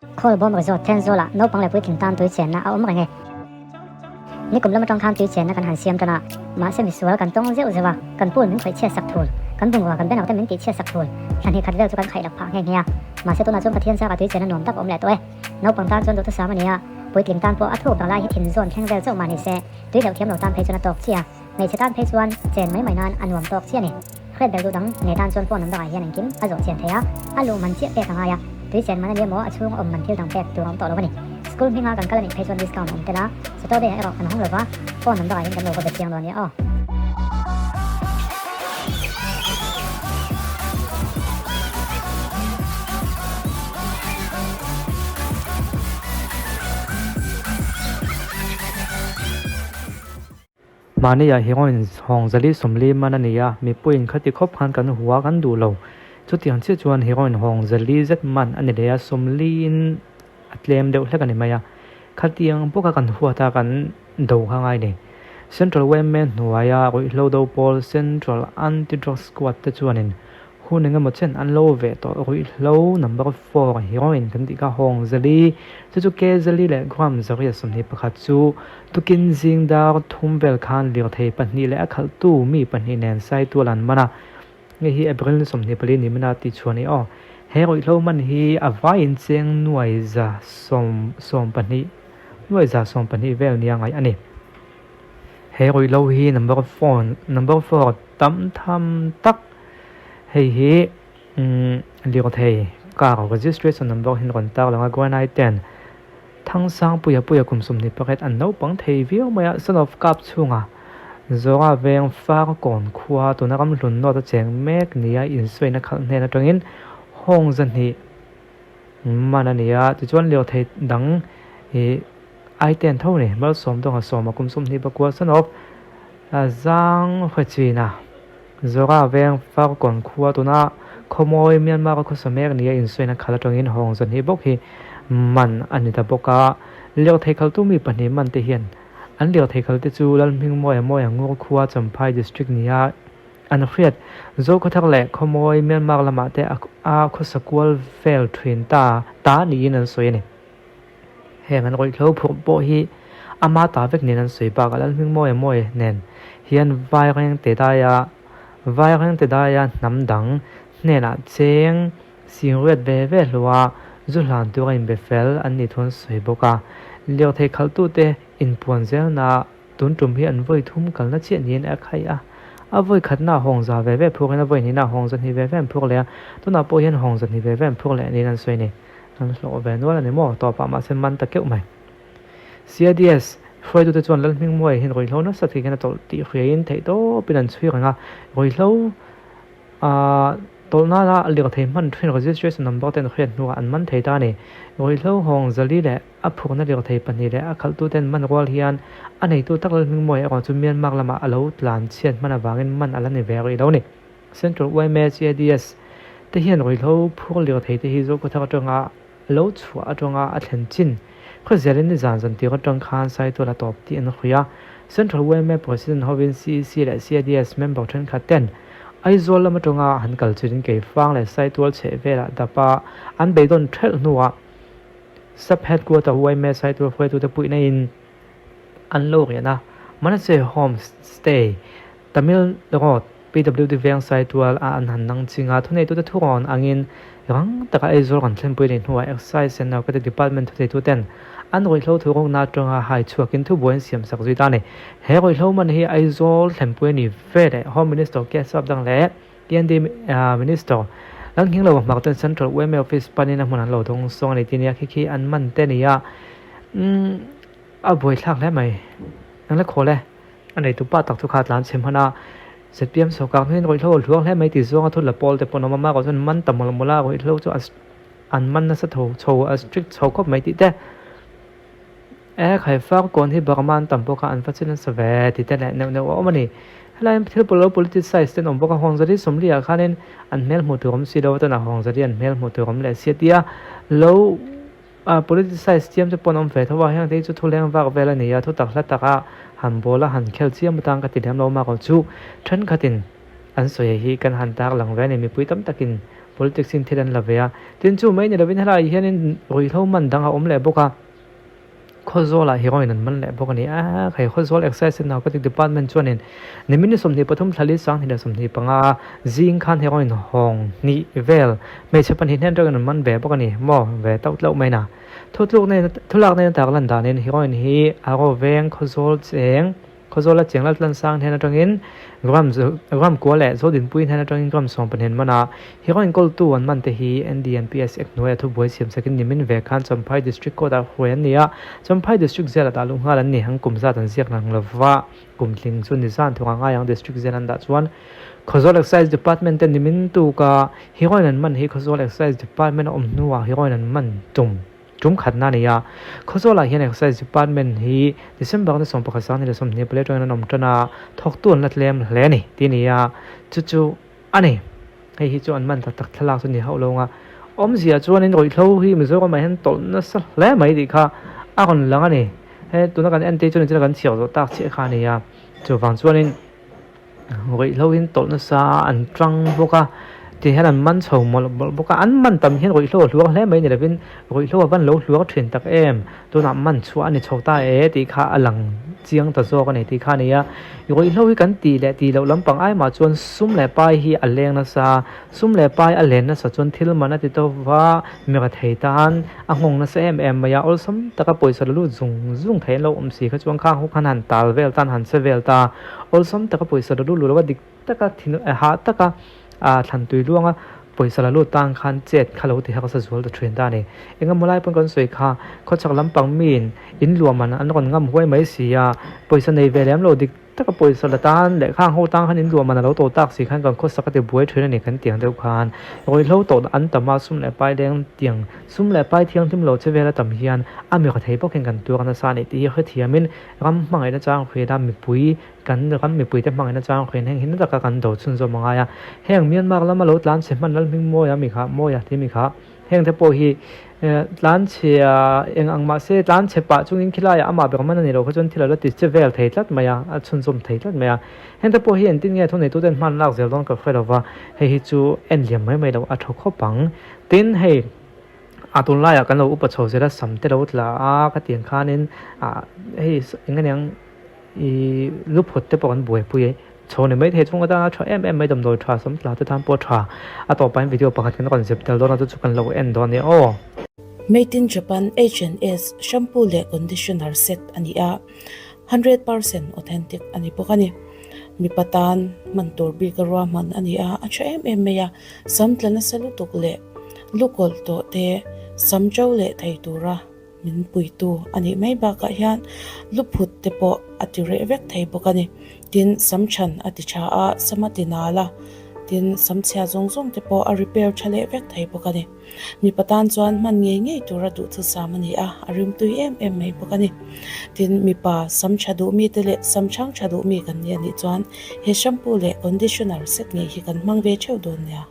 Khawlbawm Resort Thenzawl-ah naupang leh puitling tan tui chenna a awm reng e. Nikum lam atang khan tui chenna kan han siam tan a, mahse misual kan tawng zeuh zeuh a, kan pool min khawih chhiat sak thul, kan bungrua kan banner te min tih chhiat sak thul, thla hnih khat vel chu kan khaih lak phah nghe nghe a, mahse tunah chuan Pathian zara tui chenna nuam tak a awm leh tawh e. Naupang tan chuan duhthusam a ni a, puitling tan pawh a thuk ber lai hi thin zawn thleng vel chauh mah ni se, tui deuh thiam lo tan phei chuan a tawk chiah a, hmeichhe tan phei chuan chen mai mai nan a nuam tawk chiah a ni. Hriat ber duh dang nei tan chuan phone number ah hian engkim a zawh chian thei a, a luh man chiah pek a ngai a, tui chen man a ni emaw a chhung awm man thil dang pek tur a awm tawh lo a ni. School hminga kan kal a nih phei chuan discount a awm tel a, Saturday ah erawh kan hawng lo va, phone number ah hian kan lo va be chiang dawn nia aw. Mahniah heroin hawng zali 40 man a ni a, mipuiin khati khawp khan kan hua kan duh lo. Chutiang chiah chuan heroin hawng zali zet man a ni leh a, 40 in a tlem deuh hlek a ni mai a. Khatiang bawka kan huat a kan do kha ngai ni. Central yma hnuaia ruihhlo do pawl Central Anti-Drug Squad te chuanin Hun engemaw chen an lo ve tawh ruihhlo number 4 heroin kan tih kha Hawng Zali chu chu Ke Zali leh Gram Zaria 21 chu tukin zing dar thum vel khan lirthei pahnih leh a khalhtu mi pahnih nen Saitual an man a, hei hi April ni 24 ni mina tih chhuah a ni aw. He ruihhlo man hi a vaiin cheng nuai za sawm sawmpahnih nuai za sawmpahnih vel nia ngaih a ni. He ruihhlo hi number 4 number 4 tam tham tak. Hei hi lirthei car registration number hi an rawn tar lang a Granite ten Thangsang puia puia kum 28 an naupang thei viau mai a son of Kap chhunga Zora veng Farkawn khua tuna ram hlun nawt a cheng mek nia insawiin a khalh hnen atangin Hawng zahnih man a ni a tichuan lirthei dang ih ai ten tho a ni Malsawm dawnga sawma kum 29 son of Zang Hwechina. Zora veng Farkawn khua tuna khawmawi Myanmar a khawsa mek nia insawiin a khalh atangin hawng zahnih bawk hi man a ni ta bawk a. Lirthei khaltu mi pahnih man te hian an lirthei khal te chu Lalhmingmawia Mawia Ngur khua Champhai District nia an hriat Zokhawthar leh khawmawi Myanmar lamah te a khawsa kual vel thin ta ta niin an sawi a ni. Heng an ruihhlo phurh pawh hi ama ta vek nen an sawi bakah Lalhmingmawia Mawi nen hian Vairengte daia Vairengte daia hnam dang hnenah cheng singriat ve ve hlua zu hlan tura inbe fel an nih thu an sawi bawk a. Lirthei khalhtute inpuan zelna tun tum hi an vawi thum kalna chiah niin a khaih a. A vawi khatna a hawng za ve ve phurin a vawi hnihna a hawng za hnih ve ve an phur leh a, tunah pawh hian hawng za hnih ve ve an phur leh niin an sawi a ni. An hlawh ve nual a ni maw? Tawpah mahse man ta keuh mai. CADS hruaitute chuan Lalhmingmuai hian ruihhlo nasa thei hian a tawlh tih hriain theih tawpin an chhui reng a, ruihhlo ah tawlh nana lirthei hman thin registration number te an hriat hnuah an man thei ta a ni. Ruihhlo hawng zali leh a phurna lirthei pahnih leh a khalhtuten man rual hian a neitu tak Lalhmingmuai erawh chu Myanmar lamah a lo tlan chhiat hman avangin man a la ni ve rih lo a ni. Central yma CADS te hian ruihhlo phur lirthei te hi Zokhawthar atanga lo chhuah atanga a thlen chin khawzelin nizan zan tir atang khan Saitual a tawp tih an hruih a. Central yma President hovin CEC leh CADS member thenkhat ten Aizawl lam atanga han kal chutin Keifang leh Saitual chheh velah dapa an beidawn thelh hnuah Sub Headquarter yma Saitual hruaitute puihna in an lo rian a. Manase Home Stay Tamil Road, PWD veng Saitual a an han nang ching a, thuneitute thurawn angin rang taka Aizawl kan thlenpui leh hnuah Excise and Narcotic Department thuneituten an ruihhlo thurukna atanga hai chhuakin thubuai an siam sak zui ta a ni. He ruihhlo man hi Aizawl thlenpui a ni ve leh Home Minister Keshav Dang leh TND Minister Lalnghinglo Hmarten Central yma Office panin a hmun an lo dawng sawng a ni tih nia khi khi an man te a ni a, a buaithlak hle mai. Engla khawl e. A neitu pa tak chu kha tlan chhe hman a, zpm sawrkar hnuaiin ruihhlo a hluang hle mai tih zawnga thu la pawl te pawh an awm a, mah erawh chuan man ta mawlh mawlh a, ruihhlo chu an man nasa tho chho a strict chho khawp mai tih te, e khai Farkawn hi Burma an tam bawk a an va chin nasa ve tih te leh neuh neuh a awm a ni. Helai hian thil pawllo politicize te an awm bawk a, Hawngzali 40 ah khanin an hmel hmuh tur awm si lo a, tunah Hawngzali an hmel hmuh tur awm leh si a tia lo A politicize chiam te pawh an awm ve tho a, heng te hi chu thu leng vak vel a ni a, thu tak hla taka han bawl a han khel chiam atang ka ti lem lo mah ko chu thenkhatin an sawi hi kan han tar lang ve a ni, mipui tam takin Politics in thil an la ve a. Tin chu mai ni lovin helaiah hianin ruihhlo man dang a awm leh bawk a. Khawzawlah heroin an man leh bawk a ni a, hei Khawzawl Excise and Narcotic Department chuanin nimin ni 23 thla li 2025 zing khan heroin hawng hnih vel hmeichhe pahnih hnen atangin an man ve bawk a ni maw ve tauh tlauh mai na. Thutlukna thulakna in a tak lan danin heroin hi a ro veng Khawzawl cheng Khawzawla cheng lal tlan sang hnen atangin gram gram kua leh Zodinpui hnen atangin gram 15 man a, heroin kawltu an man te hi NDNPS Act hnuaia thubuai siam sakin nimin ve khan Champhai District Court ah hruai an ni a, Champhai District Jail ah dah luh nghal an ni. An kum zat an ziak nang lova kum tling chu ni zan thawk a ngai ang District Jail an dah chuan Khawzawl Excise Department te nimin tuka heroin an man hi Khawzawl Excise Department a awm hnuah heroin an man tum. Tum khatna a ni a, Khawzawlah hian Excise Department hi December ni 11 2024 atangin an awm tan a, thawktu an la tlem hle a ni tih a ni a, chu chu a ni. Hei hi chu an man tak tak thlalak chu ni hauh lo ang a, awmzia chuanin ruihhlo hi Mizoramah hian tawlh nasa hle mai tih kha a rawn lang a ni. He tuna kan en te chu nichina kan chhiar zawh tak chiah kha a ni a, chuvang chuanin Ruihhlo in tawlh nasa an tang bawk a, ti hian an man chho mawlh mawlh bawk a, an man tam hian ruihhlo a hluar hle mai ni lovin ruihhlo a van lo hluar thin tak em, tunah man chhuah a ni chho ta e tih kha a lang chiang ta zawk a ni tih kha a ni a, ruihhlo hi kan tih leh tih loh lampang ai mah chuan sum leh pai hi a leng nasa, sum leh pai a len nasa chuan thil man a ti to va, mi ra thei tan a nghawng nasa em em mai a, awlsam taka pawisa la lut zung zung thei an lo awm si kha chuan khang ho khan han tal vel tan han che vel ta. Awlsam taka pawisa la lut lo a dik taka thin hah taka ah thlan tui luanga pawisa la lut tan khan chet kha lo ti harsa zual ta thin ta a ni. Engemaw lai pawn kan sawi kha khawchhak lampang miin in luahman an rawn ngam huai mai si a, pawisa nei ve lem lo dik taka pawisa la tan leh khang ho tang khan in luahman a lo to tak si khan kan khawsak a ti buai thin a ni kan tiang deuh khan ruihhlo tawh an tam a sum leh pai leng tiang sum leh pai thianghlim lo che vel a tam hian a mi kha thei bawk hian kan tuar nasa a ni tih hi hrethiamin Ram hmangaihna chang hriat a mipui kan ram mipuite hmangaihna chang hriat heng hi na taka kan do chhunzawm a ngai a. Heng Myanmar lama lo tlan chhe hman Lalhming Mawia mi kha Mawia tih mi kha heng te pawh hi tlan chhia eng ang mahse tlan chhe pah chungin khilaiah amah ber man a ni lo kha chuan thil a la ti che vel thei tlat mai a, a chhunzawm thei tlat mai a. Heng te pawh hi engtin nge thuneituten hman lak zel dawn ka hre lo va, hei hi chu en liam mai mai lo a tha khawp ang. Tin hei. A tunlaiah kan lo upa chho zel a, sam te lo tla a ka tih ang khanin ah hei eng aniang ih lu phawt te pawh kan buaipui e chho ni maithei chhung atana tha em em mai damdawi tha sam tla te tan pawh a tha a tawpah hian video pakhat kan rawn zep tel dawn a chu chu kan lo en dawn a nia aw. Made in Japan H&S shampoo leh conditioner set a ni a, 100% authentic a ni bawk a ni. Mipa tan hman tur bik a ruahman a ni a, a tha em em mai a, sam tla nasa lutuk leh lukawlh tawh te sam to leh thei tura min puitu a nih mai bakah hian luphut te pawh a ti reh vek thei bawk a ni. Tin, sam chhan a ti tha a, sam a ti nal a, tin, sam chhia zawng zawng te pawh a repair tha leh vek thei bawk a ni. Mipa tan chuan hman ngei ngei tura duhthusam a ni a, a rimtui em em mai bawk a ni. Tin, mipa sam tha duh mite leh sam chhang tha duh mi kan ni a nih chuan he shampoo leh conditioner set ngei hi kan hmang ve theuh dawn nia.